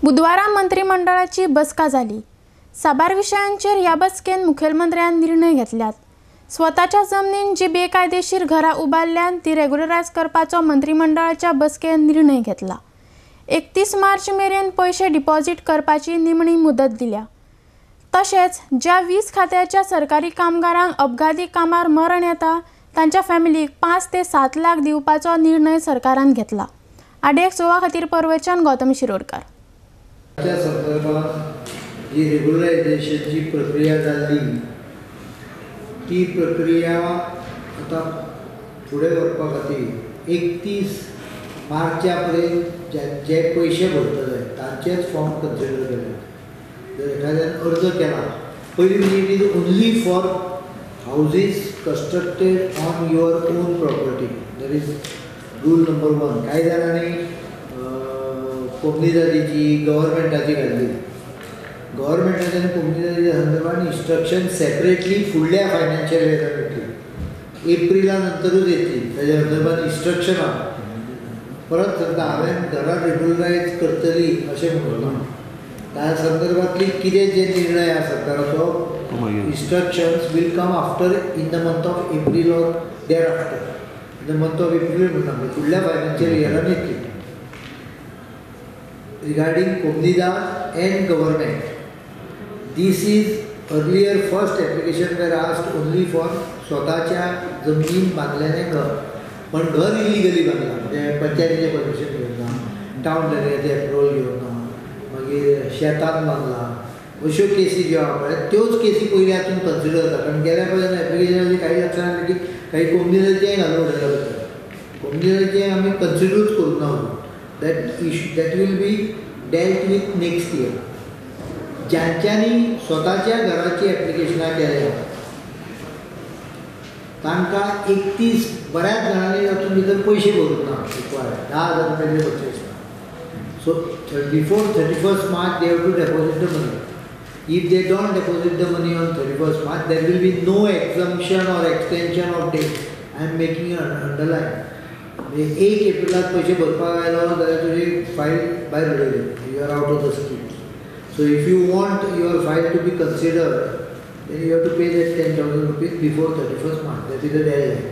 बुधवारा मंत्रिमंडळाची बसका जाली. साबार विशयांचेर ह्या बसकेन मुखेलमंत्र्यान निर्णय घेतल्यात. स्वताच्या जमनीन जी बेकायदेशीर घरां उबारल्यान ती रेग्युलरायज करपाचो मंत्रिमंडळाच्या बसकेन निर्णय घेतला. 31 मार्च मेरेन पयशे डिपॉझिट करपाची निमणी मुदत दिल्या. तशेंच ज्या 20 खात्याच्या सरकारी कामगारांक अपघाती कामार मरण येता तांच्या फॅमिलीक 5 ते 7 लाख दिवपाचो निर्णय सरकारान घेतला. आडेक सोवा खातीर परवचन गौतम शिरोडकर. त्या संदर्भात जी रेग्युलरायझेशनची प्रक्रिया जाल्ली ती प्रक्रिया आतां फुडें व्हरपा खातीर 31 मार्चा पर्यंत जे पयशे भरतले तांचेच फॉर्म कन्सिडर केले. जर एखाद्यान अर्ज केला पयलीं म्हणजे it is only for houses constructed on your own property. That is rule number 1. कांय जाणांनी कोमनिदादीची गव्हर्मेंटाची घातली. गव्हर्मेंटाची आनी कोमनिदादीच्या संदर्भात इन्स्ट्रक्शन सेपरेटली फुडल्या फायनान्शियल इयरान येतली, एप्रिला नंतरूच येतली. ताच्या संदर्भात इन्स्ट्रक्शनां परत सांगता, हांवें घरां रेग्युलरायज करतली अशें म्हणूं ना. त्या संदर्भातली कितें जे निर्णय आसा सरकाराचो instructions will come after in the month of April or thereafter. In the month of April म्हणटा फुडल्या फायनान्शियल इयरान येतली. Regarding Comunidade and government, this is earlier first application were asked only for स्वताच्या जमनीन बांदलेलें घर, पण घर इलिगली बांदलां, म्हणजे पंचायतीचें परमिशन घेवन ना, टावन प्लॅनिंगाचें एप्रुवल घेवन ना, मागीर शेतान बांदलां, अश्यो केसी ज्यो आहा पळय त्योच केसी पयलीं हातून कन्सिडर जाता. कारण गेल्या पळय एप्लिकेशनाची काही लक्षां आसलें की काही कोमनिदाचेंय घालून उडयलां वता. कोमनिदाचें आमी कन्सिडरूच करूंक ना अजून. That issue that will be dealt with next year. ज्यांच्यांनी स्वताच्या घराची एप्लिकेशनां केल्या तांकां 31 बऱ्याच जाणांनी तातूंत भितर पयशे भरूंक ना, रिक्वायर्ड 10,000 रुपयाचे भरचे आसता. So before 31 March they have to deposit the money. If they don't deposit the money on 31 March there will be no exemption or extension of date. I am making an underline. म्हणजे 1 एप्रिलाक पयशे भरपाक आयलो जाल्यार तुजी file भायर उडयली, you are out of the scheme. So if you want your file to be considered then you have to pay that 10,000 rupees before 31 March. That is a deadline.